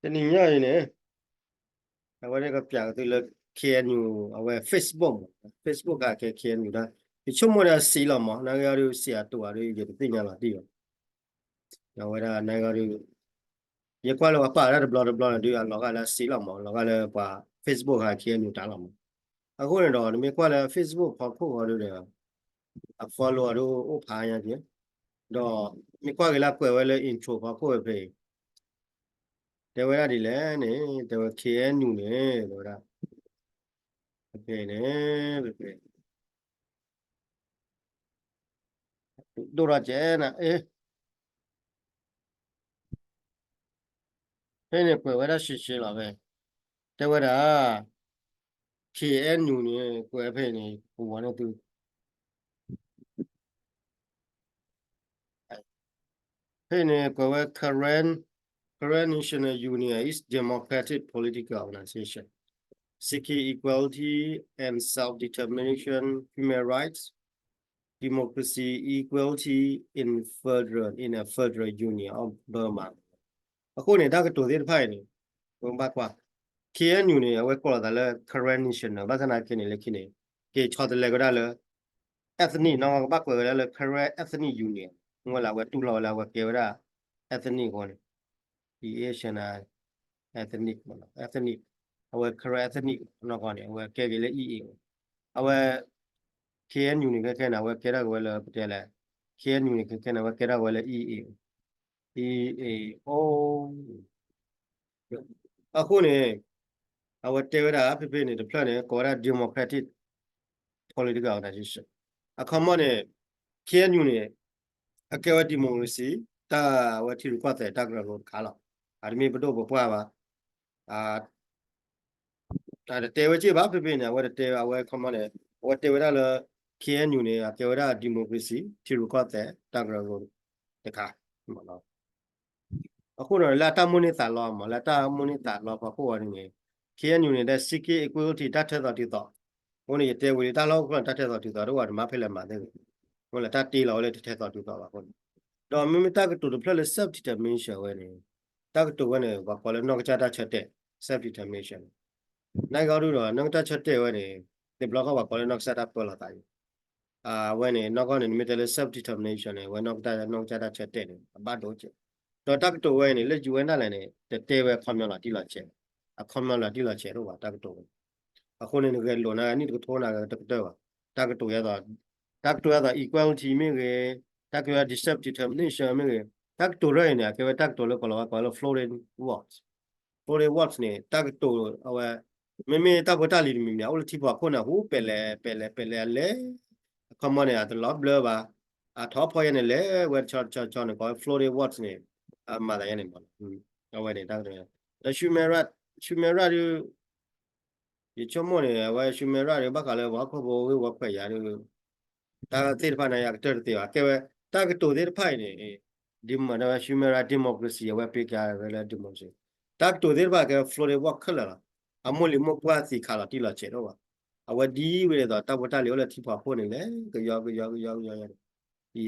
တနံၤညါအံၤန့ၣ် အဝဲဒၣ်ကပျးကသုလၢ K N U အဝဲ Facebook မး Facebook ကကဲ K N U ဒၣ် ယဆိကမိၣ်ဒၣ်စံးလီၤမး နဂ့ၤအီၤဒုးစံးအတိၤအီၤဒုး ယတသ့ၣ်ညါလီၤတံၢ်ဘၣ် အဝဲဒၣ်နဂ့ၤအီၤဒုး ယကွၢ်လၢပှၤပာ်ဝဲဒၣ်တဘျီတဘျီန့ၣ်ဒုး အလီၤဂာ်လၢစံးလီၤမး လီၤဂာ်လၢပှၤ Facebook ဟး K N U တၢ်လီၤမး အဃိန့ၣ်ဒီး နမ့ၢ်ကွၢ်လၢ Facebook ဖီခိၣ်ဃီဒုးဒီး အ follow အီၤဒုးအိၣ်ဖးညါက့ၤ ဒီးမ့ၢ်ကွၢ်က့ၤလၢကွဲးဝဲလၢ intro ဖီခိၣ်ဝဲဖဲအံၤ တဲဝဲဒၣ်ဒ်လဲၣ်န့ၣ် တဲဝဲ K N U န့ၣ် တဲဝဲဒၣ် ဖဲဖဲန့ၣ် ဖဲဖဲ ဒိၣ်ထီၣ်ကဲနၤ အ့ ဖဲန့ၣ်ကွဲးဝဲဒၣ်ရှဲရှဲလီၤဖဲ တဲဝဲဒၣ် K N U န့ၣ် ကွဲးဖဲန့ၣ် ပဝဲန့ၣ်သု ဖဲန့ၣ်ကွဲးဝဲ Karen, Karen National Union is democratic political organization seeking equality and self-determination, human rights, democracy, equality in federal, in a federal union of Burma. အဃိန့ၣ် တၢ်ကတိၤသ့ၣ်တဖၣ်အံၤန့ၣ် ပဘၣ်ကွၢ် K N U န့ၣ် အဝဲကိးလီၤသးလၢ Karen National ဘၣ်ဆၣ်သနာ်က့န့ၣ် လၢခံန့ၣ် က့ၤဆီတလဲကဒါလၢ ethnic နီၢ်ကီၢ်ကဘၣ်ကွဲးဝဲဒၣ်လၢ Karen Ethnic Union မ့ၢ်လၢအဝဲတူၢ်လိာ်ဝဲလၢအဝဲကဲဝဲဒၣ် ethnic အဃိန့ၣ် Asian ethnic ethnic အဝဲ Karen ethnic နီၢ်ကီၢ်န့ၣ် အဝဲကဲက့ၤလၢ E A အဝဲ K N U န့ၣ် ခဲခဲန့ၣ် အဝဲကဲထီၣ်က့ၤဝဲလၢပတဲလဲၣ် K N U န့ၣ် ခဲခဲန့ၣ် အဝဲကဲထီၣ်က့ၤဝဲလၢ E A E A O အဃိန့ၣ် အဝဲတဲဝဲဒၣ်ဖဲဖဲန့ၣ် တဖျၢၣ်န့ၣ် ကိးဝဲဒၣ် democratic political organization အခီမီန့ၣ် K N U န့ၣ် အကဲဝဲ democracy တၢ်အဝဲထံရူၢ်ကီၢ်သဲးတၢ်ကရၢကရိတခါလီၤ. အတမ့ၢ်ပဒိၣ်ပပှၢ်ဘၣ်. တတဲဝဲက့ၢ်ဘၣ်ဖဲဖဲန့ၣ် အဝဲတတဲဝဲ အဝဲခီမီန့ၣ် အဝဲတဲဝဲဒၣ်လၢ K N U န့ၣ် အကဲဝဲဒၣ် democracy ထံရူၢ်ကီၢ်သဲးတၢ်ကရၢကရိတခါ အဃိဒီးလၢအတၢ်မိၣ်န့ၢ်သးလီမး လၢတၢ်မိၣ်န့ၢ်သးလီဖီခိၣ်ဝဲန့ၣ် K N U န့ၣ် ဒ် seeking equality တၢ်ထၢသီတံၢ်သီ အဃိန့ၣ် ယတဲဝံၤလံတၢ်လီၢ်ဟီၣ်ခိၣ်န့ၣ် တၢ်ထဲသိးတုၤသိးတအိၣ်ဘၣ် တမၤဖဲလဲၣ်မၤသ့ၣ်ဂ့ၤ အဃိန့ၣ် တၢ်တ့လီၤဝဲလၢတထဲသိးတုၤသိးဘၣ်အဃိန့ၣ် ဒီးမ့မ့ၢ်တၢ်ကတိၤတဖျၢၣ်လၢ self determination ဝဲန့ၣ် တၢ်ကတိၤဝဲန့ၣ် ပှၤကိးလၢနီၢ်ကစၢ်တၢ်ဆၢတဲာ် self determination နဂ့ၤအီၤဒုဒီး နီၢ်ကစၢ်တၢ်ဆၢတဲာ်ဝဲန့ၣ် တဘျီဃီပှၤကိးလၢနီၢ်ကစၢ်တၢ်ပၢလီၤသးအံၤ အဝဲန့ၣ် နီၢ်ကီၢ်န့ၣ် နမ့ၢ်တဲလၢ self determination န့ၣ် အဝဲနီၢ်ကစၢ်တၢ်ဆၢတဲာ်န့ၣ် အဘၣ်ဒိကဲး ဒီးတၢ်ကတိၤဝဲအံၤန့ၣ် လၢ U N ဒၣ်လဲာ်န့ၣ် တတဲဝဲအခီပညီလီၤတံၢ်လီၤဆဲး အခီပညီလီၤတံၢ်လီၤဆဲးတအိၣ်ဘၣ်တၢ်ကတိၤဝဲ အဃိန့ၣ် နဂဲၤလိာ်နၤနံၣ်တကထိနၤတကတၢၢ်ဘၣ် တၢ်ကတိၤယဲသိး တၢ်ကတိၤယဲသိး equality မ့ၢ်ဂ့ၤ တၢ်ကတိၤယဲသိး self determination မ့ၢ်ဂ့ၤ တၢ်ကတိၤရၢအံၤန့ၣ် အကဲဝဲတၢ်ကတိၤလၢကိးလီၤဝဲကိးလၢ floating words floating words န့ၣ် တၢ်ကတိၤအဝဲ မ့မ့ၢ်တၢ်ဖိတၢ်လံၤတမံၤမံၤ အအိၣ်လၢထံပှၤခိၣ်န့ၣ် ဟူပဲာ်လဲၤပဲာ်လဲၤပဲာ်လဲၤအလဲၤ အခီပညီန့ၣ် အတလီၤဘျၢဘၣ် အထီၣ်ဖီၣ်ယဲန့ၣ် လဲၤဝဲတဆီတဆီတဆီန့ၣ် ကိး floating words န့ၣ် မၤသးယဲန့ၣ်မး အဝဲန့ၣ်တၢ်ကတိၤ ဒီး human right human right ဒုး ယဆိကမိၣ်န့ၣ် အဝဲ human right ဒုး ဘၣ်ဃးလၢပှၤဟီၣ်ခိၣ်ဖိဂ့ၢ်ဝီခွဲးယာ်ဒုး တၢ်သ့ၣ်တဖၣ်န့ၣ် ယကတၢၢ်တသ့ဘၣ် ကဲဝဲ တၢ်ကတိၤသ့ၣ်တဖၣ်အံၤန့ၣ် ဒီး human right democracy အဝဲပ့ကါဝဲလၢ democracy တၢ်ကတိၤသ့ၣ်တဖၣ်ကဲ floating words ခဲလၢာ်လီၤ အမိၢ်လံၤမိၢ်ပှၢ်သံးခးလီၤတံၢ်လီၤဆဲးတအိၣ်ဘၣ် အဝဲဒ်ဝဲဒ်သိး တၢ်ဖိတၢ်လံၤအိၣ်လၢထံပှၤခိၣ်န့ၣ် လဲၤကယီကယီကယီကယီန့ၣ်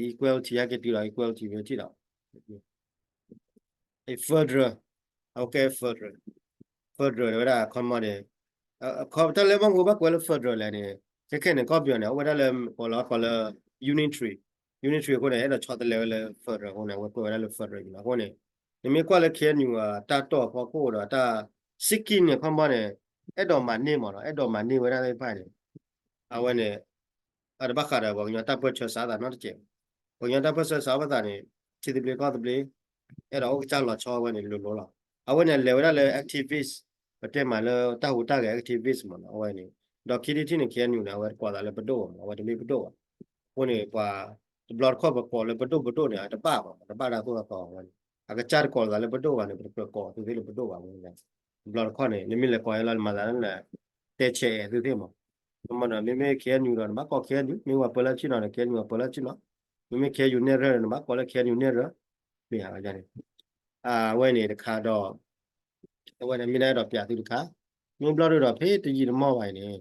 equality ဟဲက့ၤတုၤဒီး equality ဝဲထံၣ်ဒီး federal အဝဲကဲ federal federal ဝဲဒၣ် common န့ၣ် တၢ်လၢဘၣ်မနုၤဘၣ်ကွဲးလၢ federal လဲၣ်န့ၣ် ခဲခဲန့ၣ် ကီၢ်ပယီၤန့ၣ် အဝဲဒၣ်လၢ ကိးလီၤကိးလၢ unitary unitary အဃိန့ၣ် အဲၣ်ဒိးဆီတလဲဝဲလၢ federal အဃိန့ၣ် အဝဲကွဲးဝဲဒၣ်လၢ federal အဃိန့ၣ် နမ့ၢ်ကွၢ်လၢ K N U အတၢ်တိာ်ဖီခိၣ်ဒီးတၢ် seeking န့ၣ် common န့ၣ် အဲၣ်ဒိးမၤန့ၢ်မးနီၤ အဲၣ်ဒိးမၤန့ၢ်ဝဲဒၣ်သ့ၣ်တဖၣ်န့ၣ် အဝဲန့ၣ် အတဘၣ်ဃးဒီးပှၤကညီတၢ်ပၢၢ်ဆၢစးသးနီတစဲးဘၣ်. ပှၤကညီတၢ်ပၢၢ်ဆၢစးအီၤဘၣ်သးန့ၣ် ထံသဘျ့ကီၢ်သဘျ့ အဲၣ်ဒိးအိၣ်ကစၢ်လီၤဆီဝဲန့ၣ်လိၤလိၤလီၤ. အဝဲန့ၣ်လဲၤဝဲဒၣ်လၢ activist ပတဲမးလၢတၢ်ဟူးတၢ်ဂဲၤ activist မးနီၤ အဝဲန့ၣ် ဒီးခံထံၣ်ထံၣ်န့ၣ် K N U န့ၣ် အဝဲတကိးသးလၢပဒိၣ်ဘၣ်မး အဝဲတမ့ၢ်ပဒိၣ်ဘၣ်. အဃိန့ၣ် ပှၤတဘျီတခီၣ်ပကိးလၢပဒိၣ်ပဒိၣ်န့ၣ် အတဘၣ်ဘၣ်မး တဘၣ်တၢ်သိၣ်တၢ်သီဝဲန့ၣ် အကစၢ်တကိးသးလၢပဒိၣ်ဘၣ်န့ၣ် ပတကြၢးကိးသုသ့ၣ်လၢပဒိၣ်ဘၣ်ဝဲန့ၣ် တဘျီတခီၣ်န့ၣ် နမ့ၢ်လဲၤကိးယဲလီၤ နမၤသးလၢ တဲဆဲးသုသ့ၣ်မး မ့မ့ၢ် K N U ဒီးနဘၣ်ကိး K N U မ့ၢ်ဝဲပၢလၢဆ့ၣ်နီၤန့ၣ် K N U ပၢလၢဆ့ၣ်နီၤ မ့မ့ၢ် K N U နဲၣ်ရွဲၣ်န့ၣ် နဘၣ်ကိးလၢ K N U နဲၣ်ရွဲၣ် မ့ၢ်ဧါန့ၣ် အဝဲန့ၣ်တခါဒီး အဝဲန့ၣ်မ့ၢ်ဒၣ်အဲၣ်ဒိးပျးသုတခါ မ့ၢ်ဘျီဒုဒီးဖဲတယံာ်တမီၢ်ဘၣ်အံၤန့ၣ်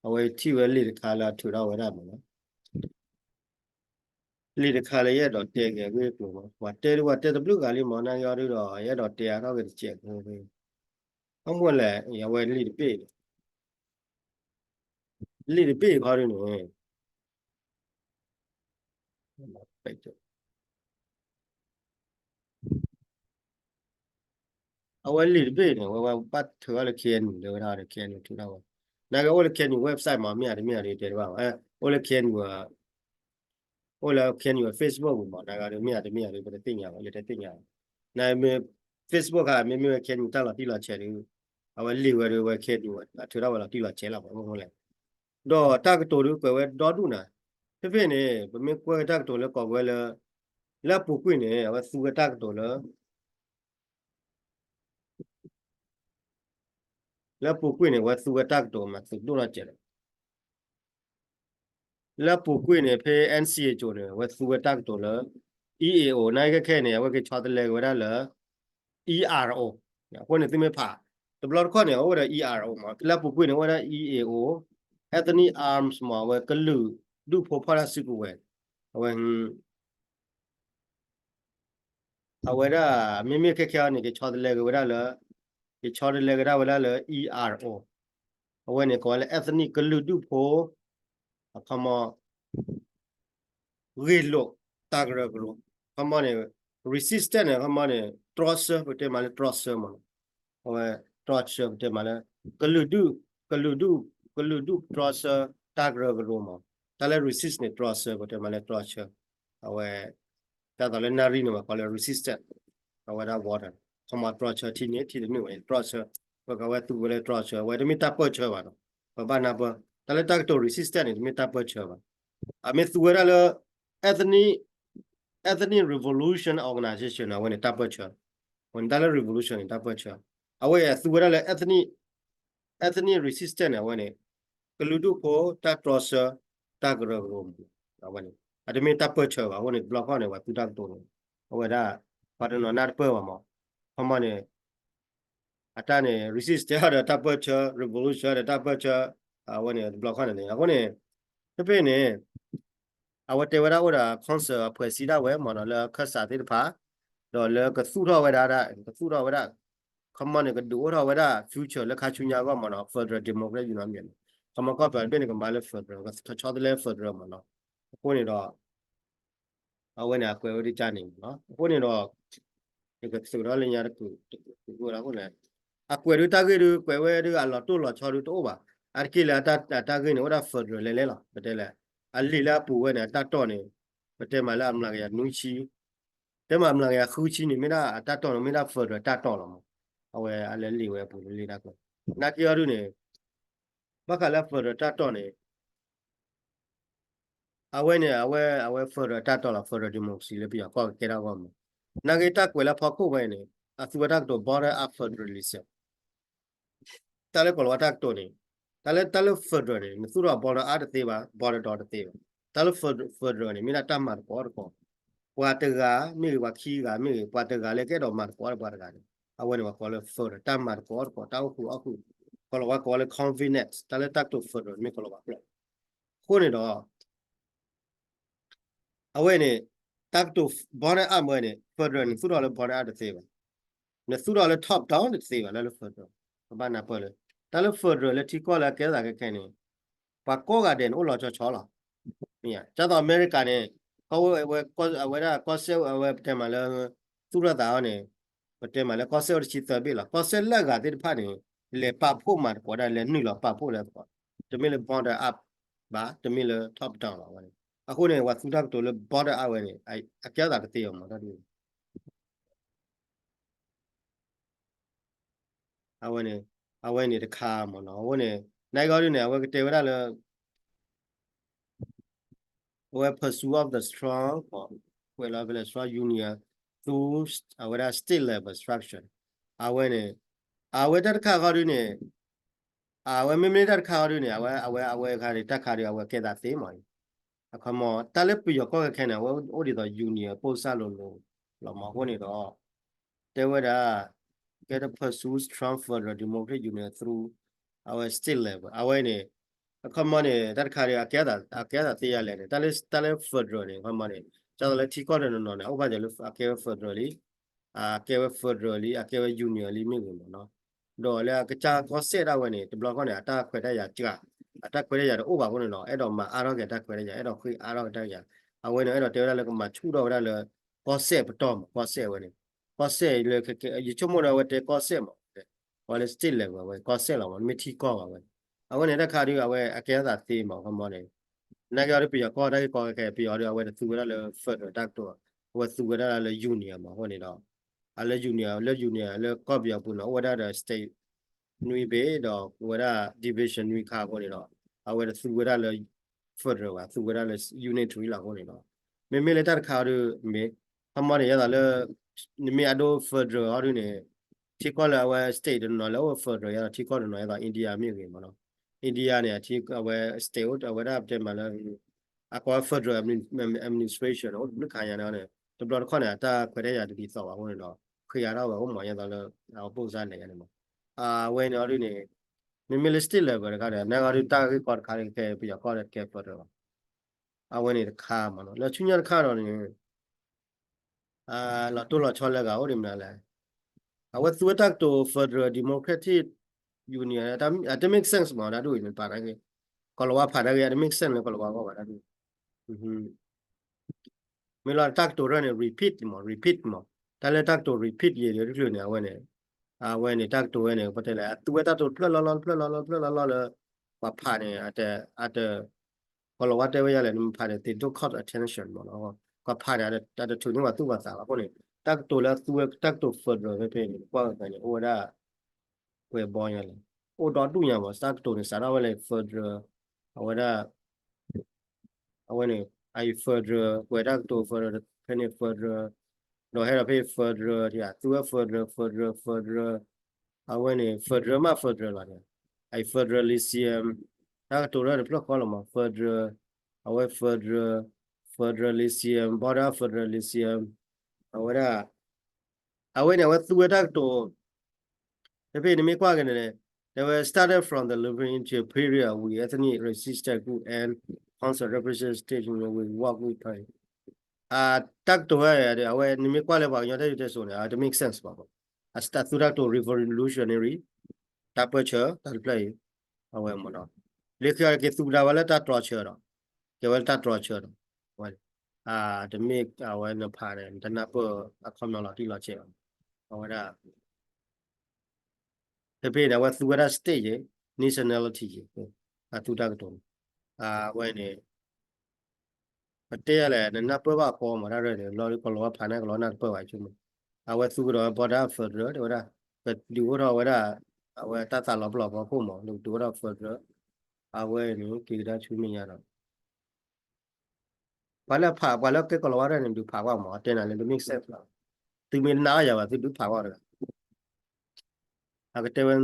အဝဲထံၣ်ဝဲလံာ်တခါလၢအထုးထီၣ်ဝဲဒၣ်မးနီၤ လံာ်တခါလၢယအဲၣ်ဒိးတဲက့ၤအဂ့ၢ်အကျိၤမး, ပှၤတဲဒုးပှၤတဲတဘျုးဂၤလံမး, နာ်က့အီၤဒုးဒီး ယအဲၣ်ဒိးတဲအါထီၣ်က့ၤတစဲးဖိ, အမိၢ်လဲၣ် အဝဲလံာ်တဘ့ၣ်န့ၣ်, လံာ်တဘ့ၣ်ခီဒုးန့ၣ် အဝဲလံာ်တဘ့ၣ်န့ၣ် အဝဲဘၣ်ထုးအီၤလၢ KNU လၢဝဲဒၣ်ဒီး KNU ထုးထီၣ်ဝဲ, နာ်က့အိၣ်လၢ KNU website မး, မ့ၢ်ဧါတမ့ၢ်ဧါဒုးတဲတဘၣ်ဘၣ်, အိၣ်လၢ KNU အိၣ်လၢ KNU Facebook ပူၤမး, နာ်က့ဒုးမ့ၢ်ဧါတမ့ၢ်ဧါဒုး ပတသ့ၣ်ညါဘၣ်, ယတသ့ၣ်ညါဘၣ်, နမ့ၢ် Facebook ခါ မ့မ့ၢ်ဝဲ KNU တၢ်လီၤတံၢ်လီၤဆဲးဒုး, အဝဲလံာ်ဝဲဒုးဝဲ KNU အထုးထီၣ်ဝဲလီၤတံၢ်လီၤဆဲးလီၤ ပှၤမ့ၢ်လဲၣ်, ဒီးတၢ်ကတိၤဒုးကွဲးဝဲဒီဒူၣ်နၤ, ဖဲဖဲန့ၣ် ပမ့ၢ်ကွဲးတၢ်ကတိၤလၢကိးဝဲလၢ လၢအပူၤကွံာ်န့ၣ် အဝဲသူဝဲတၢ်ကတိၤလၢ လၢအပူၤကွံာ်န့ၣ် အဝဲသူဝဲတၢ်ကတိၤမး သုးဒိၣ်ထီၣ်စဲးလီၤ, လၢအပူၤကွံာ်န့ၣ် ဖဲ NCA ကၠိန့ၣ် အဝဲသူဝဲတၢ်ကတိၤလၢ EAO နာ်က့ခဲခဲန့ၣ် အဝဲက့ၤဆီတလဲက့ၤဝဲဒၣ်လၢ ERO, အဃိန့ၣ်သုမ့ၢ်ဖး တဘျီတခီၣ်န့ၣ် အိၣ်ဝဲဒီး ERO မး, လၢအပူၤကွံာ်န့ၣ် အိၣ်ဝဲဒၣ် EAO, Ethnic Arms မး, အဝဲကလုာ်ဒူၣ်ဖိဖီၣ်တၢ်စုကဝဲၤ, အဝဲ အဝဲဒၣ် မ့မ့ၢ်ခဲခဲအံၤန့ၣ် က့ၤဆီတလဲက့ၤဝဲဒၣ်လၢ, က့ၤဆီတလဲက့ၤဒၣ်ဝဲဒၣ်လၢ ERO, အဝဲန့ၣ် ကိးဝဲလၢ ethnic ကလုာ်ဒူၣ်ဖိ, အခီမီ ဂ့ၢ်လိာ်တၢ်ကရၢကရိ, အခီမီန့ၣ် resistance န့ၣ် အခီမီန့ၣ် တြီဆၢ ပတဲမးလၢတြီဆၢမး, အဝဲတြီဆၢ ပတဲမးလၢ ကလုာ်ဒူၣ်, ကလုာ်ဒူၣ်, ကလုာ်ဒူၣ်တြီဆၢ တၢ်ကရၢကရိမး, တၢ်လၢ resist န့ၣ် တြီဆၢ ပတဲမးလၢတြီဆၢ, အဝဲ တၢ်သိးလၢနၣ်ရံၣ်န့ၣ် ပှၤကိးလၢ resistance, အဝဲဒၣ် water, ခီမီတြီဆၢထံန့ၣ် ထံတန့ၢ်ဝဲ တြီဆၢ, ပကဝဲသူဝဲလၢတြီဆၢ, အဝဲတမ့ၢ်တၢ်ပၢၢ်ဆၢဘၣ်နီၤ, ပဘၣ်နၢ်ပၢၢ်, တၢ်လၢတၢ်ကတိၤ resistance န့ၣ် တမ့ၢ်တၢ်ပၢၢ်ဆၢဘၣ်, အမ့ၢ်သူဝဲဒၣ်လၢ ethnic, ethnic revolution organization အဝဲန့ၣ်တၢ်ပၢၢ်ဆၢ, အဝဲန့ၣ်တၢ်လၢ revolution န့ၣ် တၢ်ပၢၢ်ဆၢ, အဝဲသူဝဲဒၣ်လၢ ethnic, ethnic resistance န့ၣ် အဝဲန့ၣ် ကလုာ်ဒူၣ်ဖိတၢ်တြီဆၢ တၢ်ကရၢကရိမး, အဝဲန့ၣ် အတမ့ၢ်တၢ်ပၢၢ်ဆၢဘၣ်, အဃိန့ၣ် တဘျီခီၣ်န့ၣ် ပှၤသူတၢ်ကတိၤန့ၣ် အဝဲဒၣ် ပှၤတနီၤနၢ်တပၢၢ်ဘၣ်မး, ခီမီန့ၣ် အတၢ်န့ၣ် resist တဲအီၤဒီးတၢ်ပၢၢ်ဆၢ, revolution ဒီးတၢ်ပၢၢ်ဆၢ, အဝဲန့ၣ်တဘျီခီၣ်န့ၣ်န့ၣ် အဃိန့ၣ် ဖဲဖဲန့ၣ် အဝဲတဲဝဲဒၣ်အိၣ်ဒီး council အဖှဲးစံးဒၣ်ဝဲမးနီၤ လၢအခၢၣ်စးသ့ၣ်တဖၣ်, ဒီးလၢကသူၣ်ထီၣ်ဝဲဒၣ်, ကသူၣ်ထီၣ်ဝဲဒၣ်, ခီမီန့ၣ် ကဒုးအိၣ်ထီၣ်ဝဲဒၣ် future လၢခါဆူညါအဂီၢ်မးနီၤ Federal Democratic Union န့ၣ်, ခီမီကီၢ်ပယီၤတဘ့ၣ်န့ၣ် ကမၤလၢ federal ကဆီတလဲ federal မးနီၤ, အဃိန့ၣ်ဒီး အဝဲန့ၣ်အကွဲးဝဲဒ်ကန့ၣ်မးနီၤ, အဃိန့ၣ်ဒီး ယကသုးထီၣ်လၢညါတကုာ်တကုာ်တကုာ်လီၤအဃိန့ၣ်, အကွဲးဒုးတၢ်ဂ့ၢ်ဒုးကွဲးဝဲဒုးအလီၤတိၢ်လီၤဆီဒုးတအိၣ်ဘၣ်, အါတက့ၢ်လၢအတၢ်ဂ့ၢ်န့ၣ် အိၣ်ဒၣ် federal လဲၤလဲၤလီၤ ပတဲလဲၣ်, အလံာ်လၢအပူၤဝဲန့ၣ် အတၢ်တီၢ်န့ၣ် ပတဲမးလၢအမျးကယၤနွံဆံ, တဲမးအမျးကယၤဃုဆံန့ၣ် မ့ၢ်ဒၣ်အတၢ်တီၢ်န့ၣ် မ့ၢ်ဒၣ် federal တၢ်တီၢ်လီၤမး, အဝဲအလဲၤလံာ်ဝဲအပူၤလၢလံာ်တၢ်ကွဲး, နာ်က့အီၤဒုးန့ၣ် ဘၣ်ဃးလၢ federal တၢ်တီၢ်န့ၣ် အဝဲန့ၣ် အဝဲ အဝဲ federal တၢ်တီၢ်လီၤ federal democracy လၢပယီၤကီၢ်ကဲထီၣ်အဂီၢ်မး, နာ်က့တၢ်ကွဲးလၢဖီခိၣ်ဝဲန့ၣ် အသူဝဲတၢ်ကတိၤ bottom up federalism, တၢ်လၢကိၤလၤဝါတၢ်ကတိၤန့ၣ်, တၢ်လၢ တၢ်လၢ federal န့ၣ် နသူၣ်ထီၣ် bottom up တသ့ဘၣ် bottom down တသ့ဘၣ်, တၢ်လၢ federal န့ၣ် မ့ၢ်ဒၣ်တၢ်မၤသကိးတကိး, ပှၤတဂၤမ့ၢ်ဂ့ၤ ပှၤခံဂၤမ့ၢ်ဂ့ၤ ပှၤတဂၤလၢကအဲၣ်ဒိးမၤသကိးဒီးပှၤတဂၤန့ၣ် အဝဲန့ၣ်ပှၤကိးလၢ federal တၢ်မၤသကိးတကိး တၢ်အိၣ်ဃုာ်အီၣ်ဃုာ်, ကိၤလၤဝါကိးလၢ convenience တၢ်လၢတၢ်ကတိၤ federal မ့ၢ်ကိၤလၤဝါကျိာ်, အဃိန့ၣ်ဒီး အဝဲန့ၣ် တၢ်ကတိၤ bottom up ဝဲန့ၣ် federal န့ၣ် သူၣ်ထီၣ်လၢ bottom up တသ့ဘၣ်, နသူၣ်ထီၣ်လၢ top down န့ၣ်တသ့ဘၣ် လၢလၢ federal, ပဘၣ်နၢ်ပၢၢ်လၢ တၢ်လၢ federal လၢထံကီၢ်လၢအကဲသးခဲခဲန့ၣ် ပှၤကိးဂၤဒဲးန့ၣ် အိၣ်လီၤဆီဆီလီၤ, မ့ၢ်ဧါ, ဒ်သိးအမဲရကၤန့ၣ် ကီၢ်ဝဲ အဝဲဒၣ်ကီၢ်စဲၣ် အဝဲပတဲမးလၢ သူၣ်ထီၣ်သးအီၤန့ၣ် ပတဲမးလၢကီၢ်စဲၣ်အိၣ်တဆံသၢဘ့ၣ်လီၤ, ကီၢ်စဲၣ်လၢအဂၤသ့ၣ်တဖၣ်န့ၣ် လဲၤပာ်ဖှိၣ်မၤသကိးဒၣ် လဲၤနုာ်လီၤပာ်ဖှိၣ်လၢသကိး, တမ့ၢ်လၢ bottom up ဘၣ် တမ့ၢ်လၢ top down လီၤဝဲန့ၣ်, အဃိန့ၣ် ပှၤသူတၢ်ကတိၤလၢ bottom up ဝဲန့ၣ် အကဲသးတသ့အီၤမး တၢ်ဒ် အဝဲန့ၣ် အဝဲန့ၣ်တခါမးနီၤ, အဃိန့ၣ် နဂီၢ်ဒုးန့ၣ် အဝဲကတဲဝဲဒၣ်လၢ အဝဲ pursue of the strong, ကွဲးလီၤဖဲလဲၣ် strong union through အဝဲဒၣ် state level structure, အဝဲန့ၣ် အဝဲတၢ်တခါဃီဒုးန့ၣ် အဝဲမ့မ့ၢ်တၢ်တခါဃီဒုးန့ၣ် အဝဲ အဝဲ အဝဲခါန့ၣ် တၢ်ခါဒုး အဝဲကဲသးသ့မး, အခီမီ တၢ်လၢပယီၤကီၢ်ခဲခဲန့ၣ် အဝဲအိၣ်ဒ်သိး union ပိၢ်စၢ်လိၤလိၤလီၤမး အဃိန့ၣ်ဒီး တဲဝဲဒၣ် ကဲထီၣ် pursue strong federal democratic union through အဝဲ state level အဝဲန့ၣ် အခီမီန့ၣ် တၢ်တခါဒုး အကဲသးသ့ယၤလဲၣ်န့ၣ် တၢ်လၢ တၢ်လၢ federal န့ၣ် အခီမီန့ၣ် ဒ်သိးလၢထံကီၢ်တနီၤနီၤန့ၣ် အအိၣ်ဘၣ်စၢၤလၢအကဲဝဲ federal လံ, အကဲဝဲ federal လံ, အကဲဝဲ union လံမ့ၢ်ဂ့ၤမ့ၢ်နီၤ, ဒီးလၢအကစၢ်ကီၢ်စဲၣ်ဒၣ်ဝဲန့ၣ် တဘျီဃီန့ၣ် အတၢ်ခွဲးတၢ်ယာ်စှၤ, အတၢ်ခွဲးတၢ်ယာ်တအိၣ်ဘၣ်အဃိန့ၣ်ဒီး အဲၣ်ဒိးမၤအါထီၣ်က့ၤတၢ်ခွဲးတၢ်ယာ်, အဲၣ်ဒိးဃ့အါထီၣ်က့ၤတၢ်ယာ်, အဝဲန့ၣ် အဲၣ်ဒိးတဲဝဲဒၣ်လၢကမၤဆူၣ်ထီၣ်ဝဲဒၣ်လၢ ကီၢ်စဲၣ်ပတီၢ်မး, ကီၢ်စဲၣ်ဝဲန့ၣ်, ကီၢ်စဲၣ်လၢ ယဆိကမိၣ်ဒီးအဝဲတဲကီၢ်စဲၣ်မး, အဝဲလၢ state level ဝဲ ကီၢ်စဲၣ်လီၤမး, တမ့ၢ်ထံကီၢ်ဘၣ်ဝဲ, အဝဲန့ၣ်တၢ်ခါဒီး အဝဲအကဲထီၣ်သးသ့မး ခီမီန့ၣ် နာ်က့အီၤဒီးပယီၤကီၢ်တၢ်ဂ့ၢ်ကီခဲခဲ ပယီၤဒီး အဝဲတသူဝဲဒၣ်လၢ federal တၢ်ကတိၤ, အဝဲသူဝဲဒၣ်လၢ union မး အဃိန့ၣ်ဒီး အလၢ union လၢ union လၢကီၢ်ပယီၤပူၤန့ၣ် အိၣ်ဝဲဒၣ်ဒီး state နွံဘ့ၣ်ဒီး အဝဲဒၣ် division နွံခါအဃိန့ၣ်ဒီး အဝဲတသူဝဲဒၣ်လၢ federal ဘၣ်, သူဝဲဒၣ်လၢ unitary လီၤအဃိန့ၣ်ဒီး မ့မ့ၢ်လၢတၢ်တခါအီၤဒီး မ့ၢ် ခီမီန့ၣ် ယသးလၢ နမ့ၢ်အဒိ federal အီၤဒုန့ၣ် ထံကီၢ်လၢအဝဲ state တနီၤလၢအိၣ် federal ယသး ထံကီၢ်တနီၤယသး India မ့ၢ်ဂ့ၤမးနီၤ, India န့ၣ် အဝဲ state အိၣ် အဝဲဒၣ်တဲမးလၢ အကိးဝဲ federal administration အိၣ်တဘျုးခါညါန့ၣ် တဘျီတခီၣ်န့ၣ် အတၢ်ခွဲးတၢ်ယာ်တဒ်သိးဘၣ်အဃိန့ၣ်ဒီး ဃ့အါထီၣ်ဝဲအိၣ်မး ယသးလၢ အပိၢ်စါလဲၣ်န့ၣ်မး, အဝဲန့ၣ်အီၤဒုန့ၣ် မ့မ့ၢ်လၢ state level တခါန့ၣ် နာ်က့အီၤဒုတၢ်ဂ့ၢ်ကီတခါန့ၣ် ကဲပယီၤကီၢ်ဒီးကဲ federal ဘၣ်, အဝဲန့ၣ်တခါမးနီၤ, လၢဆူညါတခါဒီးန့ၣ် လီၤတိၢ်လီၤဆီလၢဂၤအိၣ်ဒံးမနုၤလဲၣ်, အဝဲသူဝဲတၢ်ကတိၤ federal democratic union အတ make sense မး တၢ်ဒ်အံၤန့ၣ် ဖးနာ်က့ ကီၤလၤဝါဖးနာ်က့ အတ make sense လၢကီၤလၤဝါအဂီၢ်ဘၣ် တၢ်ဒ်အံၤ မ့ၢ်လီၤတၢ်ကတိၤရၢၢ်န့ၣ် repeat မး repeat မး, တၢ်လၢတၢ်ကတိၤ repeat ယံာ်ဒီးတချုးန့ၣ် အဝဲန့ၣ် အဝဲန့ၣ် တၢ်ကတိၤဝဲန့ၣ် ပတဲလဲၣ် အသူဝဲတၢ်ကတိၤတဖျၢၣ်လီၤလီၤ တဖျၢၣ်လီၤလီၤ တဖျၢၣ်လီၤလီၤလၢ ပှၤဖးန့ၣ် အတ ကီၤလၤဝါတဲဝဲယၤလဲၣ် နမ့ၢ်ဖးန့ၣ် they don't caught attention မးနီၤ, ပှၤဖးန့ၣ် အတထုးန့ၢ်ပှၤသူၣ်ပှၤသးဘၣ်အဃိန့ၣ် တၢ်ကတိၤလၢအသူဝဲတၢ်ကတိၤ federal ဖဲဖဲန့ၣ် ကွၢ်ဝဲဖဲန့ၣ် အိၣ်ဝဲဒၣ် ပှဲၤဘီညါလဲၣ်, အိၣ်ဒီဒူၣ်ညါမး တၢ်ကတိၤန့ၣ် စးထီၣ်ဝဲလၢ federal အဝဲဒၣ် အဝဲန့ၣ် အအံၤ federal ကွဲးတၢ်ကတိၤ federal ဖဲန့ၣ် federal ဒီးဟဲဒီးဖဲ federal ဒ်သူဝဲ federal federal federal အဝဲန့ၣ် federal မး federal လီၤန့ၣ် အအံၤ federalism တၢ်ကတိၤရၢၢ်တဖျၢၣ်ဃီလီၤမး federal အဝဲ federal federalism border federalism အဝဲဒၣ် အဝဲန့ၣ် အဝဲသူဝဲတၢ်ကတိၤ ဖဲဖဲနမ့ၢ်ကွၢ်က့ၤန့ၣ် တဲဝဲ started from the liberation period with ethnic resistance group and council representation with work with party တၢ်ကတိၤဝဲ အဝဲနမ့ၢ်ကွၢ်လၢပှၤကညီတၢ်စံၣ်စိၤတဲစိၤန့ၣ် အတ make sense ဘၣ် အသူတၢ်ကတိၤ revolutionary တၢ်ပၢၢ်ဆၢ တၢ်တဖျၢၣ်အံၤ အဝဲမ့ၢ်နီၤ လၢခံက့ၤသူကဒါဝဲလၢတၢ်တြီဆၢဒီး ကဲဝဲလၢတၢ်တြီဆၢဒီး အဝဲ တမ့ၢ်အဝဲနဖးန့ၣ် နတနၢ်ပၢၢ်အခီပညီလီၤတံၢ်လီၤဆဲးဘၣ် အဝဲဒၣ် ဖဲဖဲန့ၣ် အဝဲသူဝဲဒၣ် state ယံၤ nationality ယံၤ အသူတၢ်ကတိၤန့ၣ် အဝဲန့ၣ် ပတဲလဲၣ် နနၢ်ပၢၢ်ဘၣ်အကီမး တၢ်ရၢၢ်န့ၣ် လီၤကလီၤဝါဖးန့ၣ် ကလီၤနၢ်တပၢၢ်ဘၣ်ဆိကမိၣ် အဝဲသူကဒီး border federal တဲဝဲဒၣ် ကဒုးအိၣ်ထီၣ်ဝဲဒၣ် အဝဲတၢ်သးလီၤပလိာ်ဖီခိၣ်မး ကဒုးအိၣ်ထီၣ် federal အဝဲန့ၣ် က့ၤကဒါဆူမဲာ်ညါဒီး ပှၤလၢဖး ပှၤလၢကဲကီၤလၤဝါတၢ်န့ၣ် ဒုးဖးကွၢ်မး တဲနၤလၢ တ make sense လီၤ. သုမ့ၢ်နာ်အီၤယၤဘၣ် သုဒုးဖးကွၢ်တဂၤ အကတဲဝဲ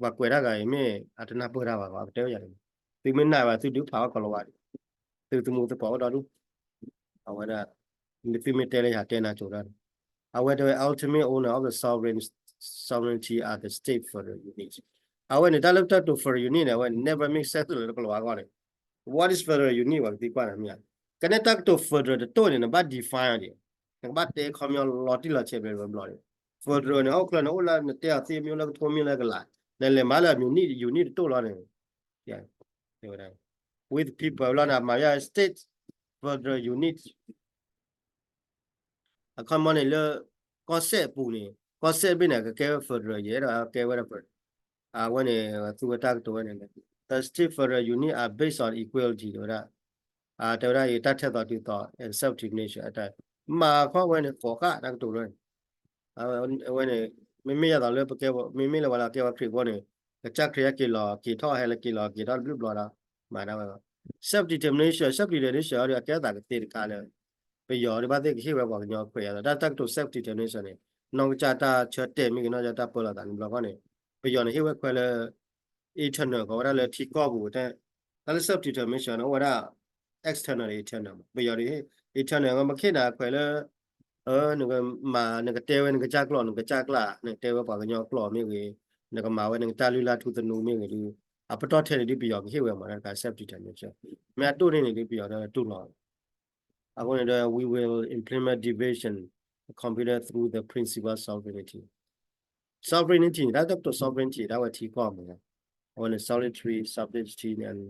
ပှၤကွဲးတၢ်ဂၤအံၤမ့ၢ် အတနၢ်ပၢၢ်တၢ်ဘၣ် အကတဲဝဲယၤန့ၣ် သုမ့ၢ်နာ်ဘၣ် သုဒုးဖးကွၢ်ကီၤလၤဝါန့ၣ် သုသမူသကိးအိၣ်ဒီဒူၣ် အဝဲဒၣ် သုမ့ၢ်တဲလၢယၤတဲနၤကၠိၤတၢ်န့ၣ် အဝဲတဲဝဲ ultimate owner of the sovereign sovereignty are the state federal unit အဝဲန့ၣ် တၢ်လၢတၢ်ကတိၤ federal unit န့ၣ် အဝဲ never make sense လၢကီၤလၤဝါအဂီၢ်န့ၣ် what is federal unit ပှၤကသံကွၢ်နၤမ့ၢ်ဧါ ကန့ၣ်တၢ်ကတိၤ federal တတိၢ်န့ၣ် နဘၣ် define အီၤဒံး နကဘၣ်တဲခီပညီလီၤတံၢ်လီၤဆဲးဘျီဘျီန့ၣ် federal န့ၣ် ဟီၣ်ခိၣ်ချၢန့ၣ် အိၣ်လၢနတဲအီၤသ့မ့ၢ်လၢကထိမ့ၢ်လၢကလာ် နလဲၤမၤလၢအ unit unit တတိၢ်လီၤန့ၣ် with people လီၤန့ၣ် မၤယါ state federal unit အခီပညီန့ၣ်လၢ ကီၢ်စဲၣ်အပူၤန့ၣ် ကီၢ်စဲၣ်တဘ့ၣ်န့ၣ် ကကဲဝဲ federal ယဲဒီးကဲဝဲဒၣ် federal အဝဲန့ၣ် သူဝဲတၢ်ကတိၤဝဲန့ၣ် the state federal unit are based on equality တဲဝဲဒၣ် တဲဝဲဒၣ်အံၤ တၢ်ထဲသိးတုၤသိး and self determination အတၢ် မၤခီဝဲန့ၣ် ကိးဃၣ်တၢ်ကတိၤဝဲန့ၣ် အဝဲန့ၣ် မ့မ့ၢ်ယသးလၢပကဲ မ့မ့ၢ်လၢပှၤလၢကဲဝဲခရံာ်ဖိန့ၣ် ကစၢ်ခရံာ်အက့ၤလီၤက့ၤထီၣ်ဟဲလၢက့ၤလီၤက့ၤထီၣ်တဘျုးဘျီဒီး မၤဒၣ်ဝဲ self determination self determination အီၤဒီးအကဲသးကသ့တခါလၢ ပယီၤဒ်ဘၣ်သ့ၣ်ကဟ့ၣ်ဝဲပှၤကညီခွဲးအသိး တၢ်တၢ်ကတိၤ self determination န့ၣ် နီၢ်ကစၢ်တၢ်ဆၢတဲာ်မ့ၢ်ဂ့ၤ နီၢ်ကစၢ်တၢ်ပၢလီၤသးန့ၣ်ဘျီဃီန့ၣ် ပယီၤန့ၣ်ဟ့ၣ်ဝဲခွဲးလၢ internal ကိးဝဲဒၣ်လၢထံကီၢ်ပူၤ တၢ်လၢ self determination န့ၣ် အိၣ်ဝဲဒၣ် external internal ပယီၤဒ် internal မ့ၢ်ခ့နၤခွဲးလၢ နကမၤ နကတဲဝဲနကစၢ်ကျိာ် နကစၢ်ကျၢ် နကတဲဝဲပှၤကညီကျိာ်မ့ၢ်ဂ့ၤ နကမၤဝဲနကတၢ်လုၢ်လၢ်ထူသနူမ့ၢ်ဂ့ၤဒ် အပတီၢ်ထဲန့ၣ်ဒ်ပယီၤကဟ့ၣ်ဝဲမၤတၢ်တခါ self determination မ့ၢ်အဒိၣ်န့ၢ်န့ၣ်ဒ်ပယီၤဒီးတူၢ်လီၤ အဃိန့ၣ်ဒီး we will implement division computer through the principle sovereignty. Sovereignty န့ၣ် တၢ်တၢ်ကတိၤ sovereignty တၢ်ဝဲထံကီၢ်မ့ၢ်, အဝဲန့ၣ် solitary, subjectivity and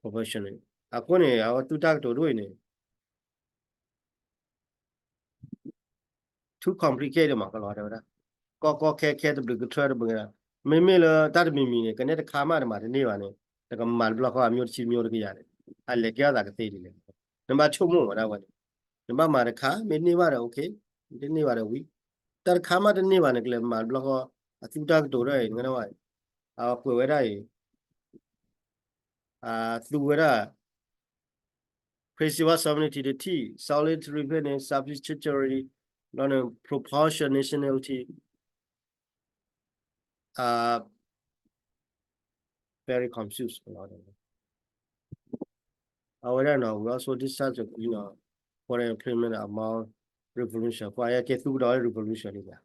proportionality. အဃိန့ၣ် အဝဲသူတၢ်ကတိၤဒ်အံၤန့ၣ် too complicated မး ကလီၤတဲဝဲဒၣ်, ကီကီခဲခဲတဘျုးကထၢတဘျုးကထၢ, မ့မ့ၢ်လၢတၢ်တမံၤမံၤန့ၣ် ကနဲတခါမးတမၤတန့ၢ်ဘၣ်န့ၣ် တကမၤတဘျီဃီအမျိုးတဆံမျိုးတကယၤန့ၣ် အလဲၤကဲထီၣ်သးကသ့ဒ်လဲၣ်. နဘၣ်ဆိကမိၣ်ဝဲဒၣ်ဝဲန့ၣ်, နဘၣ်မၤတခါ မ့ၢ်န့ၢ်ဘၣ်ဒီး okay, တန့ၢ်ဘၣ်ဒီးဝံၤ, တၢ်တခါမးတန့ၢ်ဘၣ်န့ၣ် ကလဲၤမၤတဘျီဃီ အသူတၢ်ကတိၤဒ်အံၤ နကနၣ်ဝဲ, အကွဲးဝဲဒၣ်အံၤ သူဝဲဒၣ် principle sovereignty တထံၣ် solitary ဖဲန့ၣ် substitutory လီၤန့ၣ် proportionality, very confused လီၤ. အဝဲဒၣ်နီၤ we also discuss the, you know, foreign implement among revolution ပှၤဟဲကဲသူကဒီး revolution န့ၣ်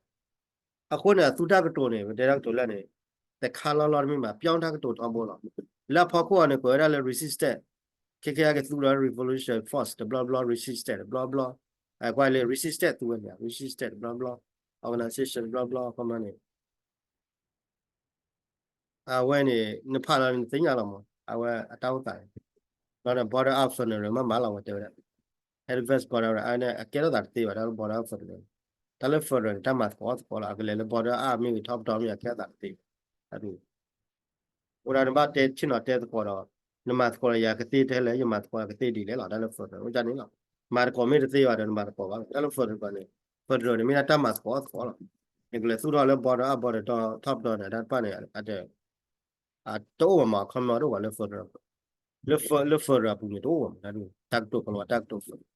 အဃိန့ၣ် အသူတၢ်ကတိၤန့ၣ် ပတဲတၢ်ကတိၤလၢန့ၣ် တခါလီၤလီၤတမ့ၢ်ဘၣ် ပြောင်းတၢ်ကတိၤထီဘိလီၤ. လၢအဖီခိၣ်အီၤန့ၣ် ကွဲးဝဲဒၣ်လၢ resistance, ခဲခဲအကသူဒီး revolution force တဘျီဘျီ resistance တဘျီဘျီ, ကွၢ်လၢ resistance သူဝဲန့ၣ် resistance တဘျီဘျီ, organization တဘျီဘျီ အခီပညီန့ၣ် အဝဲန့ၣ် နဖးလီၤနသ့ၣ်ညါလီၤမး အဝဲအတၢ်အိၣ်သးန့ၣ်, ဒီး bottom up federal မးမးလီၤဝဲတဲဝဲဒၣ် advance bottom up အန့ၣ် အကဲထီၣ်သးတသ့ဘၣ် တၢ်လၢ bottom up federal, တၢ်လၢ federal န့ၣ် တၢ်မၤသကိးသကိးလီၤ အကလဲၤလၢ bottom up မ့ၢ်ဂ့ၤ top down မ့ၢ်ဂ့ၤ အကဲထီၣ်သးတသ့ဘၣ်. အိၣ်ဒၣ်နဘၣ်တဲဆ့ၣ်နီၤတဲသကိးဒီး နမၤသကိးဒီးယၤကသ့ထဲလဲၣ် ယမၤသကိးကသ့ဒ်လဲၣ်လီၤ တၢ်လၢ federal အိၣ်ဒၣ်န့ၣ်လီၤ. မၤသကိးမ့ၢ်တသ့ဘၣ်ဒီးနမၤသကိးဘၣ် တၢ်လၢ federal န့ၣ် federal န့ၣ် မ့ၢ်ဒၣ်တၢ်မၤသကိးသကိးလီၤ. နကလဲၤသူၣ်ထီၣ်လၢ bottom up bottom top down န့ၣ် တၢ်တဖၣ်န့ၣ် တအိၣ်ဘၣ်မး အခီပညီတအိၣ်ဘၣ်လၢ federal, လၢ federal အပူၤန့ၣ်တအိၣ်ဘၣ်မး တၢ်ကတိၤကလီၤတၢ်ကတိၤ federal.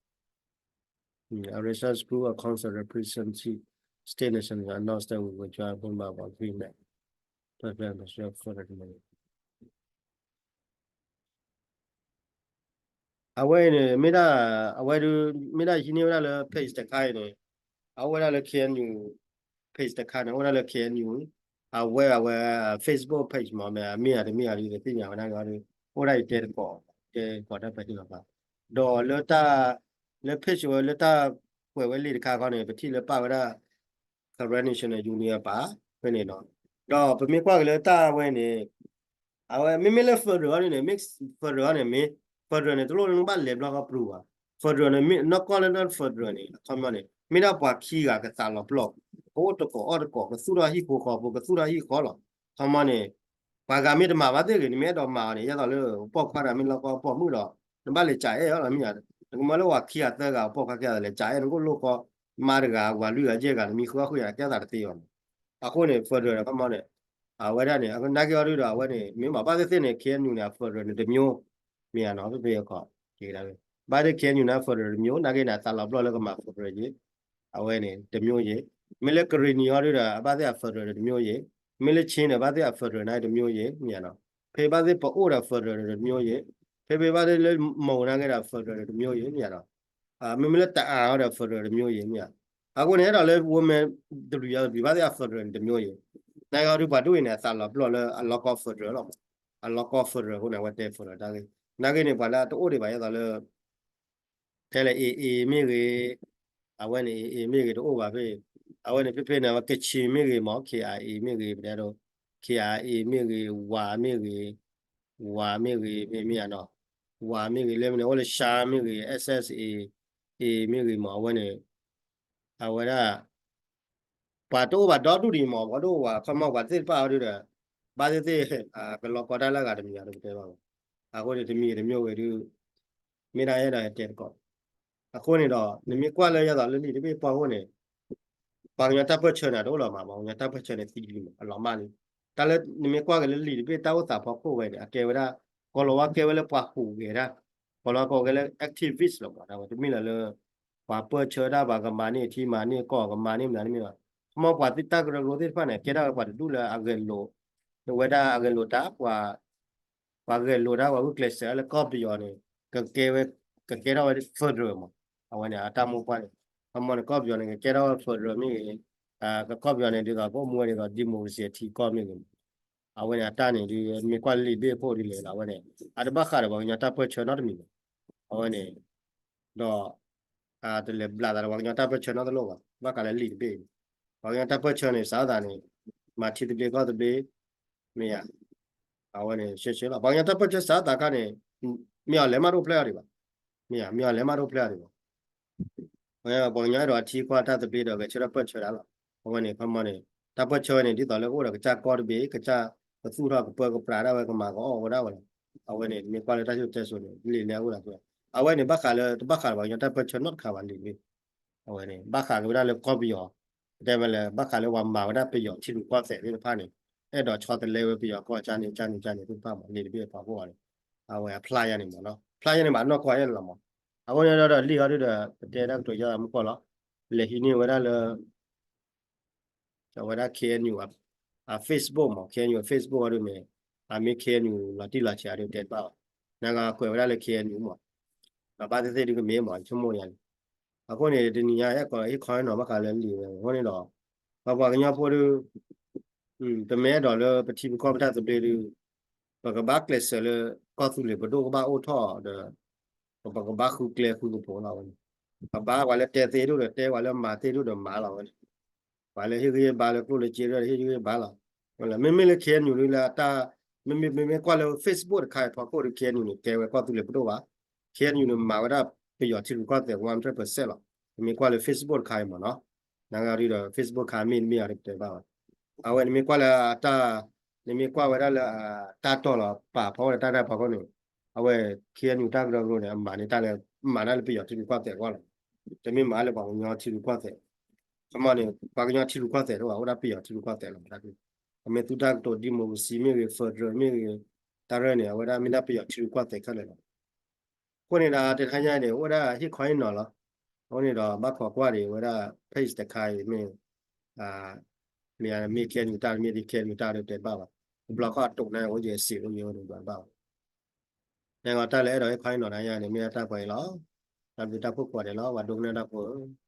Arizona School of Council representative state national announced that we will join Burma agreement. အဝဲအံၤန့ၣ် မ့ၢ်ဒၣ် အဝဲဒုး မ့ၢ်ဒၣ်ဟံးန့ၢ်ဝဲဒၣ်လၢ page တခါအံၤန့ၣ် အအိၣ်ဝဲဒၣ်လၢ K N U page တခါန့ၣ် အိၣ်ဝဲဒၣ်လၢ K N U အဝဲအဝဲ Facebook page မ့ၢ် မ့ၢ်အတမ့ၢ်အဒုးသ့ၣ်ညါဝဲဒၣ်ဒီး အိၣ်ဒၣ်အံၤတဲသကိး တဲသကိးတၢ်ပဲာ်ထံလီၤပာ် ဒီးလၢတၢ် လၢ page ဝဲလၢတၢ်ကွဲးဝဲလံာ်တခါခီန့ၣ် ပထံၣ်လၢပာ်ဝဲဒၣ် Karen National Union ပာ်ဖဲန့ၣ်နီၤ. ဒီးပမ့ၢ်ကွၢ်က့ၤလၢတၢ်ဝဲန့ၣ် အဝဲမ့မ့ၢ်လၢ federal န့ၣ် mix federal န့ၣ် မ့ၢ် federal န့ၣ် တလိၣ်လၢနဘၣ်လဲၤဘျီဃီပျူၤဘၣ်. federal န့ၣ် မ့ၢ်နီၢ်ကီၢ်လၢ federal န့ၣ် အခီပညီန့ၣ် မ့ၢ်ဒၣ်ပှၤခံဂၤကသးလီၤပျီၢ် ကအိၣ်တကိးအီၣ်တကိး ကသူၣ်ထီၣ်ဟံၣ်ဃီဃီဖိ ကသူၣ်ထီၣ်ဟံၣ်ဃီလီၤ. အခီပညီန့ၣ် ပှၤဂၤမ့ၢ်တမၤဘၣ်သ့ၣ်ဂ့ၤ နမ့ၢ်အဲၣ်ဒိးမၤအီၤန့ၣ် ယဲသိးလၢပီၢ်ခွါတဂၤမ့ၢ်လီၢ်ကီၢ်ပိာ်မုၣ်ဒီး နဘၣ်လဲၤကးအဲၣ်အီၤလီၤ မ့ၢ်ဧါ. နကမၤလၢပှၤခံဂၤသၢဂၤ ပီၢ်ခွါခံဂၤလဲၤကးအဲၣ် နကအိၣ်လိၣ်ဃီ မါတဂၤ ဝၤလွံၢ်ဂၤယဲၢ်ဂၤ နမံဃုအီၣ်ဃုယၤ ကဲသးတသ့ဘၣ်မး. အဃိန့ၣ် federal အခီပညီန့ၣ် အဝဲဒၣ်န့ၣ် နာ်က့အီၤဒုဒီး အဝဲန့ၣ် မ့ၢ်မၤဘၣ်သ့ၣ်သ့ၣ်န့ၣ် K N U န့ၣ် အ federal န့ၣ် တမျိုး မ့ၢ်ဧါနီၤ ဖဲဖဲအခီ ဘၣ်သ့ၣ် K N U န့ၣ် အ federal တမျိုး နာ်က့န့ၣ် အသးလီၤပျီၢ်လၢကမၤ federal ယ့ၣ် အဝဲန့ၣ် တမျိုးယ့ၣ်. မ့ၢ်လၢကရံၣ်နံၤအီၤဒုဒီး အဘၣ်သ့ၣ်အ federal န့ၣ် တမျိုးယ့ၣ်. မ့ၢ်လၢ Chin န့ၣ် ဘၣ်သ့ၣ်အ federal န့ၣ် တမျိုးယ့ၣ် မ့ၢ်ဧါနီၤ. ဖဲဘၣ်သ့ၣ်ပအိၣ်ဒီး federal န့ၣ် တမျိုးယ့ၣ်. ဖဲဖဲဘၣ်သ့ၣ်လၢမုၢ်နာ်က့ဒီး federal န့ၣ် တမျိုးယ့ၣ် မ့ၢ်ဧါနီၤ. မ့မ့ၢ်လၢတအၣ်အီၤဒီး federal တမျိုးယ့ၣ် မ့ၢ်ဧါ. အဃိန့ၣ် အဲၣ်ဒိးလၢ women တဘျုးယၤတဘျုးဘၣ်သ့ၣ်အ federal န့ၣ် တမျိုးယ့ၣ်. နာ်က့အီၤဒုပှၤဒိၣ်အံၤန့ၣ် အသးလီၤပျီၢ်လၢအလီၢ်ကီၢ် federal လီၤမး. အလီၢ်ကီၢ် federal အဃိန့ၣ် အဝဲတဲ federal တၢ်ဂ့ၢ်. နာ်က့န့ၣ် ပှၤလၢအတအိၣ်ဒံးဘၣ် ယဲသိးလၢ ထဲလဲၣ် A A မ့ၢ်ဂ့ၤ, အဝဲန့ၣ် A A မ့ၢ်ဂ့ၤ တအိၣ်ဘၣ်ဖဲ, အဝဲန့ၣ် ဖဲဖဲန့ၣ် ကချ့ၣ်မ့ၢ်ဂ့ၤမး K I A မ့ၢ်ဂ့ၤ ပတဲဒိ K I A မ့ၢ်ဂ့ၤ ဝါမ့ၢ်ဂ့ၤ, ဝါမ့ၢ်ဂ့ၤ မ့ၢ်မ့ၢ်ဧါနီၤ, ဝါမ့ၢ်ဂ့ၤ လၢမ့ၢ်န့ၣ် အိၣ်လၢ ရှါမ့ၢ်ဂ့ၤ S S A, A မ့ၢ်ဂ့ၤမး အဝဲန့ၣ် အဝဲဒၣ် ပှၤတအိၣ်ဘၣ်ဒီဒူၣ်ဒံးမး ပှၤတအိၣ်ဘၣ် ခီမီ ပှၤသ့ၣ်တဖၣ်အီၤဒုဒီး ဘၣ်သ့ၣ်သ့ၣ် ကလီၤကီတၢ်လၢအဂၤတမံၤဧါ ပတဲဘၣ်မး. အဃိန့ၣ် တမံၤတမံၤဝဲဒု မ့ၢ်ဒၣ်အဲၣ်ဒိးတဲသကိး. အဃိန့ၣ်ဒီး နမ့ၢ်ကွၢ်လၢယဲသိးလၢလံာ်တဘ့ၣ်ပှၢ်ဃိန့ၣ် ပှၤကညီတၢ်ပၢၢ်ဆၢန့ၣ် တအိၣ်လီၤမး ပှၤကညီတၢ်ပၢၢ်ဆၢန့ၣ် သံလံမး အလီၤမၢ်လံ. တၢ်လၢနမ့ၢ်ကွၢ်က့ၤလၢလံာ်တဘ့ၣ်တၢ်အိၣ်သးဖီခိၣ်ဝဲန့ၣ် အကဲဝဲဒၣ် ကီၤလၤဝါကဲဝဲလၢပှၤဟူးဂဲၤတၢ်, ကီၤလၤဝါကီးကဲလၢ activist လီၤမး တၢ်ဝဲတမ့ၢ်လၢလၢ ပှၤပၢၢ်ဆၢတၢ် ပှၤကမၤန့ၢ်ထံမၤန့ၢ်ကီၢ် ကမၤန့ၢ်မနုၤတမ့ၢ်ဘၣ်. ခီမီ ပှၤတၢ်ကရၢကရိသ့ၣ်တဖၣ်န့ၣ် ကဲထီၣ်ဝဲပှၤတဒူၣ်လၢအဂဲၤလိာ် ဝဲဒၣ်အဂဲၤလိာ်တၢ် ပှၤ ပှၤဂဲၤလိာ်တၢ် ပှၤဂုာ်ကျဲးစၢးလၢကီၢ်ပယီၤန့ၣ် ကကဲဝဲ ကကဲထီၣ်ဝဲ federal မး. အဝဲန့ၣ် အတၢ်မိၢ်ပှၢ်န့ၣ် ခီမီန့ၣ် ကီၢ်ပယီၤန့ၣ် ကကဲထီၣ်ဝဲ federal မ့ၢ်ဂ့ၤ, ကီၢ်ပယီၤန့ၣ် ဒ်သိးကအိၣ်မူဝဲဒ်သိး democracy အထံကီၢ်မ့ၢ်ဂ့ၤမး. အဝဲန့ၣ် အတၢ်န့ၣ်ဒုး မ့ၢ်ကွၢ်လံာ်ဘ့ၣ်အဖှိၣ်ဒ်လဲၣ်လီၤ အဝဲန့ၣ် အတဘၣ်ဃးဒီးပှၤကညီတၢ်ပၢၢ်ဆၢနီတမံၤဘၣ်. အဝဲန့ၣ် ဒီး တလဲၤဘျးသးဒီးပှၤကညီတၢ်ပၢၢ်ဆၢနီတလိၣ်ဘၣ်, ဘၣ်ဃးလၢလံာ်တဘ့ၣ်အံၤ, ပှၤကညီတၢ်ပၢၢ်ဆၢန့ၣ် စးထီၣ်သးန့ၣ် မၤထံသဘျ့ကီၢ်သဘျ့, မ့ၢ်ဧါ, အဝဲန့ၣ် ရှဲရှဲလီၤ. ပှၤကညီတၢ်ပၢၢ်ဆၢစးထီၣ်သးခါန့ၣ် မ့ၢ်အီၤလဲၤမးတအိၣ်ဖျဲၣ်အီၤဒံးဘၣ်, မ့ၢ်ဧါ, မ့ၢ်အီၤလဲၤမးတအိၣ်ဖျဲၣ်အီၤဒံးဘၣ်. ပှၤကညီအဲၣ်ဒိးအထံအကီၢ်တၢ်သဘျ့ဒီးဂဲၤဆၢထၢၣ်ပၢၢ်ဆၢဒၣ်လီၤ. အဝဲန့ၣ် ခီမီန့ၣ် တၢ်ပၢၢ်ဆၢဝဲန့ၣ် ဒ်သိးလၢကအိၣ်ဒီးကစၢ်ကီၢ်တဘ့ၣ်, ကစၢ်ကသူၣ်ထီၣ်ကပၢကပြးဒၣ်ဝဲ ကမၤကအီၣ်ဝဲဒၣ်ဝဲလီၤ. အဝဲန့ၣ် နမ့ၢ်ကွၢ်လၢတၢ်စံၣ်စိၤတဲစိၤန့ၣ် လံာ်လဲအအိၣ်ဒၣ်ဝဲ, အဝဲန့ၣ် ဘၣ်ဃးလၢတဘၣ်ဃးဒီးပှၤကညီတၢ်ပၢၢ်ဆၢနီတခါဘၣ်လံာ်တဘ့ၣ်. အဝဲန့ၣ် ဘၣ်ဃးက့ၤဝဲဒၣ်လၢကီၢ်ပယီၤ, တဲဝဲလၢ ဘၣ်ဃးလၢပှၤမၤဝဲဒၣ်ပယီၤထံရူၢ်ကီၢ်သဲးသ့ၣ်တဖၣ်န့ၣ် အဲၣ်ဒိးဆီတလဲဝဲပယီၤကီၢ်ကၢ်န့ၣ် ကၢ်န့ၣ် ကၢ်န့ၣ်သ့ၣ်တဖၣ်မး လံာ်တဘ့ၣ်အဖီခိၣ်အီၤန့ၣ် အဝဲအဖျါယါန့ၣ်မးနီၤ, ဖျါယါန့ၣ်မးနီၢ်ကီၢ်ယါန့ၣ်လီၤမး. အဃိန့ၣ်ဒီးလံာ်ဟီဒုဒီး ပတဲတၢ်ကတိၤယါမူကီၢ်လီၤ. လဲၤဟံးန့ၢ်ဝဲဒၣ်လၢ အဝဲဒၣ် K N U အ Facebook မး, K N U အ Facebook အီၤဒုန့ၣ် အမ့ၢ် K N U လီၤတံၢ်လီၤဆဲးအီၤဒုတဲတဘၣ်ဘၣ်. နဂၤကွဲးဝဲဒၣ်လၢ K N U မး, ဒီးဘၣ်သ့ၣ်သ့ၣ်ဒုကမ့ၢ်မး ယဆိကမိၣ်ယါန့ၣ်. အဃိန့ၣ် တနံၤညါအဲၣ်ကီးဟ့ၣ်ခီဟ့ၣ်နီၤဘၣ်ဃးလၢလံာ်ဝဲအဃိန့ၣ်ဒီး ပပှၤကညီဖိဒု ပမ့ၢ်အဲၣ်ဒိးလၢပထံပကီၢ်ပတၢ်သဘျ့ဒု ပကဘၣ်ကျဲးစၢးလၢ ကီၢ်သူလ့ၤပဒိၣ်ကဘၣ်အိၣ်ထီၣ်ဒီး ပကဘၣ်ဃုကျဲဃုကပူၤလီၤဝဲန့ၣ်. ပဘၣ်ပှၤလၢတဲသ့ဒိၣ်ဒီးတဲ ပှၤလၢမၤသ့ဒိၣ်ဒီးမၤလီၤဝဲန့ၣ်. ပှၤလၢဟ့ၣ်ဂံၢ်ဟ့ၣ်ဘါလၢကျိၣ်လၢစ့ဒိၣ်ဒီးဟ့ၣ်ဂံၢ်ဟ့ၣ်ဘါလီၤ. မ့မ့ၢ်လၢ K N U ဒုလၢအတၢ် မ့မ့ၢ်မ့မ့ၢ်ကွၢ်လၢ Facebook တခါအံၤဖီခိၣ်ဒီး K N U န့ၣ် ကဲဝဲကီၢ်သူလ့ၤပဒိၣ်ဘၣ်. K N U န့ၣ် မၤဝဲဒၣ်ပယီၤထံရူၢ်ကီၢ်သဲး one hundred percent လီၤ. နမ့ၢ်ကွၢ်လၢ Facebook တခါအံၤမးနီၤ, နဂၤဒုဒီး Facebook တခါမ့ၢ်တမ့ၢ်အီၤဒုတဲဘၣ်ဘၣ်. အဝဲနမ့ၢ်ကွၢ်လၢအတၢ် နမ့ၢ်ကွၢ်ဝဲဒၣ်လၢအတၢ်တီၢ်လီၤ ပာ်ဖီဝဲဒၣ်တၢ်တၢ်ဖီခိၣ်န့ၣ် အဝဲ K N U တၢ်ကရၢကရိန့ၣ် အမၤန့ၢ်တၢ်လၢ မၤတၢ်လၢပယီၤထံရူၢ်ကီၢ်သဲးအဂီၢ်လီၤ. တမ့ၢ်မၤလၢပှၤကညီထံရူၢ်ကီၢ်သဲး. ခီမီန့ၣ် ပှၤကညီထံရူၢ်ကီၢ်သဲးတအိၣ်ဘၣ် အိၣ်ဒၣ်ပယီၤထံရူၢ်ကီၢ်သဲးလီၤ. အမ့ၢ်သုတၢ်ကတိၤ democracy မ့ၢ်ဂ့ၤ federal မ့ၢ်ဂ့ၤ တၢ်ရဲၣ်န့ၣ် အဝဲဒၣ်မ့ၢ်ဒၣ်ပယီၤထံရူၢ်ကီၢ်သဲးခဲလၢာ်လီၤ. အဃိန့ၣ်ဒီးတခါညါန့ၣ် အိၣ်ဝဲဒၣ်ဟ့ၣ်ခီဟ့ၣ်နီၤလီၤ. အဃိန့ၣ်ဒီးဘၣ်ခိးကွၢ်ဒံးဝဲဒၣ် page တခါအံၤမ့ၢ် မ့ၢ်မ့ၢ် K N U တၢ် မ့ၢ်ဒ် K N U တၢ်ဒုတဲတဘၣ်ဘၣ်. တဘျီဃီအတိာ်န့ၣ် အိၣ်ယဲၢ်စံးအိၣ်ယဲၢ်အိၣ်န့ၣ်ဘၣ်ဘၣ်. နဂီၢ်တၢ်လၢအဲၣ်ဒိးဟ့ၣ်ခီဟ့ၣ်နီၤတခါညါန့ၣ် မ့ၢ်ဒၣ်တၢ်ပှဲၤအံၤလီၤ. တၢ်ဘျုးတၢ်ဖှိၣ်ကိးဂၤဒဲးလီၤ ပှၤဒိကနၣ်တၢ်ဖိဧၢ